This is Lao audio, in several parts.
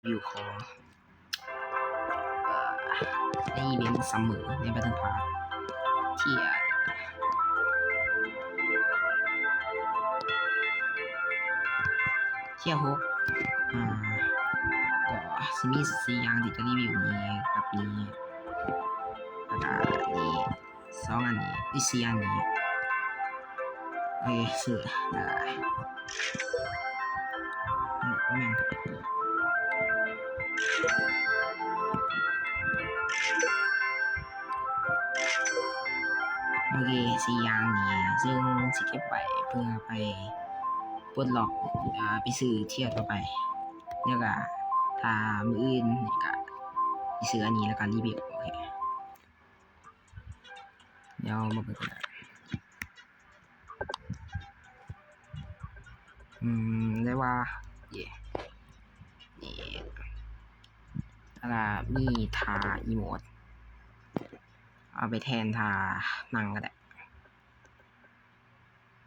ວິວຂໍ ເອີ ໃນອີເວັນຊັມເມີ ໃນບັດເທິນພາດ ເທຍ ເທຍຫົກ ອາ ກໍຊິມີສີ່ຢ່າງທີ່ຈະຣີວິວນີ້ກັບນີ້ ແລ້ວກະນີ້ ສອງອັນນີ້ ອີກສີ່ອັນນີ້ ເອີ ຊື້ ເອີ ແມ່ນ ໂອເຄ ສີ່ຢ່າງນີ້ ເຊິ່ງຊິເກັບໄວ້ເພື່ອໄປປົດລັອກ ເອີ ໄປຊື້ທຽວຕໍ່ໄປ ແລ້ວກະຖ້າມື້ອື່ນກະຊິຊື້ອັນນີ້ ແລ້ວກະຣີວິວ ໂອເຄ. ດຽວມາເບິ່ງກັນ ອືມ ໄດ້ວ່າ ເຢ ນີ້ ແລ້ວກະມີທ່າອີໂມດ ເອົາໄປແທນທ່ານັ່ງກໍໄດ້.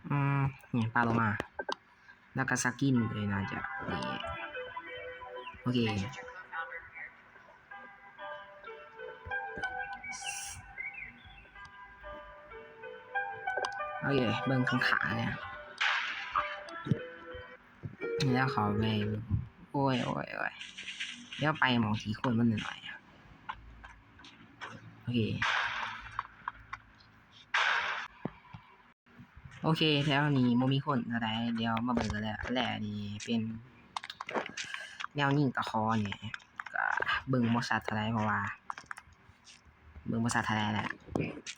ອືມ ນີ້ປາໂລມາ ແລ້ວກະສະກິນເລີຍ ໜ້າຈະນີ້ ໂອເຄ ໂອເຄ ເບິ່ງຂ້າງໆ ນີ້ ແລ້ວເຂົ້າໄປ ໂອ້ຍ ໂອ້ຍ ໂອ້ຍ ດຽວໄປໝ່ອງທີ່ຄົນມັນໜ້ອຍໆ ໂອເຄ. ໂອເຄ ແຖວນີ້ບໍ່ມີຄົນເທົ່າໃດ ດຽວມາເບິ່ງກັນແລ້ວ. ອັນແລກນີ້ເປັນແນວຍິງຕະຂໍນີ້ ກະເບິ່ງບໍ່ຊັດເທົ່າໃດ ເພາະວ່າເບິ່ງບໍ່ຊັດເທົ່າໃດແຫຼະ.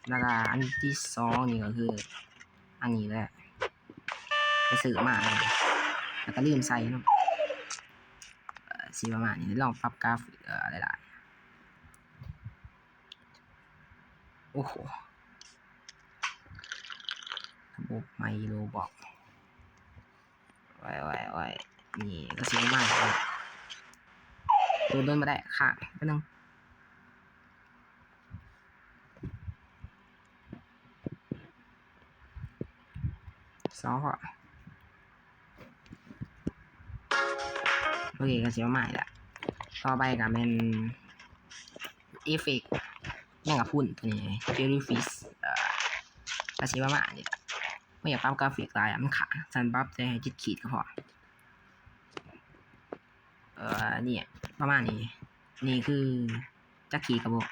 ແລ້ວກະອັນທີສອງນີ້ກໍຄືອັນນີ້ແຫຼະ ໄປຊື້ມາ ແລ້ວກະລືມໃສ່ເນາະ ເອີ ຊິປະມານນີ້ ລອງປັບກາຟິກ ເອີ ຫຼາຍໆ. ໂອ້ໂຫ ລະບົບໃໝ່ໂລບັອກ ໂອ້ຍໆໆ ນີ້ກໍຊິມາ ໂດນ ໂດນບໍ່ໄດ້ ຄ້າງແປັບໜຶ່ງ ສອງ ໂອເຄ ກໍຊິປະມານນີ້ແຫຼະ. ຕໍ່ໄປກໍແມ່ນເອເຟັກແມງກະພຸນຕົວນີ້ Jellyfish ເອີ ກໍຊິປະມານນີ້ແຫຼະ. ບໍ່ຢາກປັບກາຟິກຫຼາຍ ມັນຄ້າງ. ຊັ້ນປັບແຕ່ໃຫ້ເຈັດຂີດກໍພໍ. ເອີ ນີ້ ປະມານນີ້. ນີ້ຄືຈັກຂີດກະບອກ.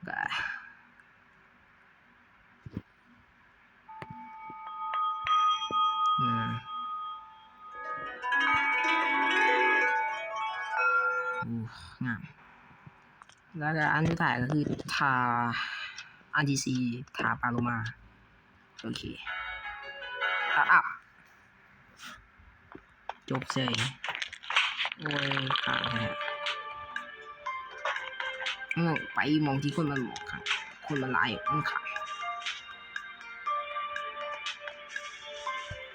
ກະ ອືມ ໂອ້ ງາມ. ແລ້ວກະອັນສຸດທ້າຍກໍຄືທ່າ ອັນທີສີ່ ທ່າປາໂລມາ. ໂອເຄ ອາ ອາ ຈົບເສີຍ. ໂອ້ຍ ຄ້າງແທ້ ເອີ ໄປໝ່ອງທີ່ຄົນມັນບໍ່ ຄົນມັນຫຼາຍ ມັນຄ້າງ.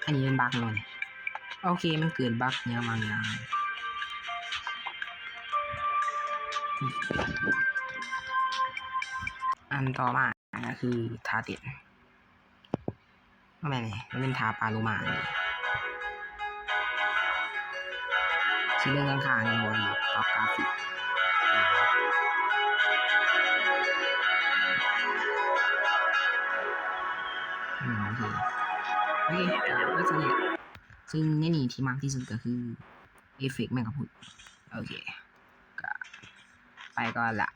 ອັນນີ້ແມ່ນບັກບໍ່ນີ້? ໂອເຄ ມັນເກີດບັກຫຍັງບາງຢ່າງ. ອັນຕໍ່ມາກໍຄືທ່າເຕັ້ນ. ບໍ່ແມ່ນນີ້ ມັນເປັນທ່າປາໂລມານີ້. ຊິເບິ່ງຂ້າງໆ ນີ້ວ່າປັບກາຟິກ. ອືມ ໂອເຄ ໂອເຄ ກໍເປັນສ່ຳນີ້. ຊຶ່ງໃນນີ້ທີ່ມັກທີ່ສຸດກໍຄືເອເຟັກແມງກະພຸນ. ໂອເຄ ກໍໄປກ່ອນລະ.